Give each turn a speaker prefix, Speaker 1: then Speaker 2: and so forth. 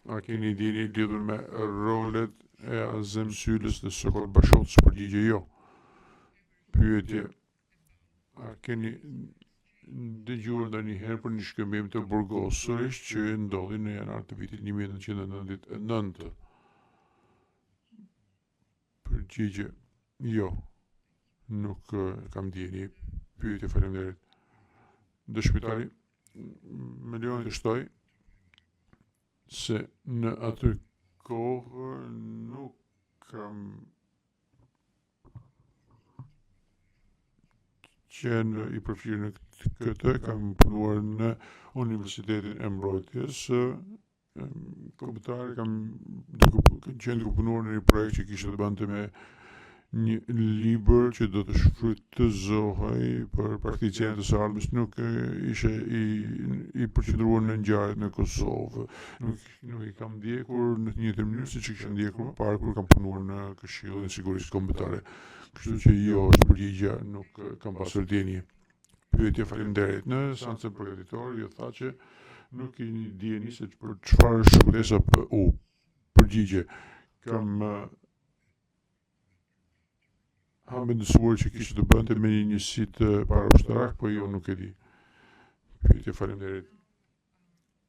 Speaker 1: A keni dijeni lidhur me rolet e Azem Sylës dhe Sokol Bashotës? Përgjigje jo. Pyetje A keni dëgjuar ndonjëherë për një shkëmbim të burgosurish që ndodhi në janar të vitit 1999? Përgjigje jo. Nuk kam dijeni. Pyetje faleminderit. Dëshmitari, më lejoni të shtoj se në atë kohë nuk kam qenë i përfshirë në këtë, kam punuar në Universitetin e Mbrojtjes Kombëtare, kam duke qenë duke punuar në një projekt që kishte të bënte me një libër që do të shfrytëzohej për prakticienët e së ardhmes, nuk ishe i, i përqendruar në ngjarjet në Kosovë. Nuk nuk i kam ndjekur në të njëjtën mënyrë siç i kisha ndjekur më parë kur kam punuar në Këshillin e Sigurisë Kombëtare. Kështu që jo, është përgjigja, nuk kam pasur dijeni. Pyetje faleminderit. Në seancën përgatitore ju tha që nuk keni dijeni se për çfarë është shkurtesa PU. Përgjigje. Kam hamendësuar që kishte të bënte me një njësit paraushtarak, po jo nuk e di. Pyetje faleminderit.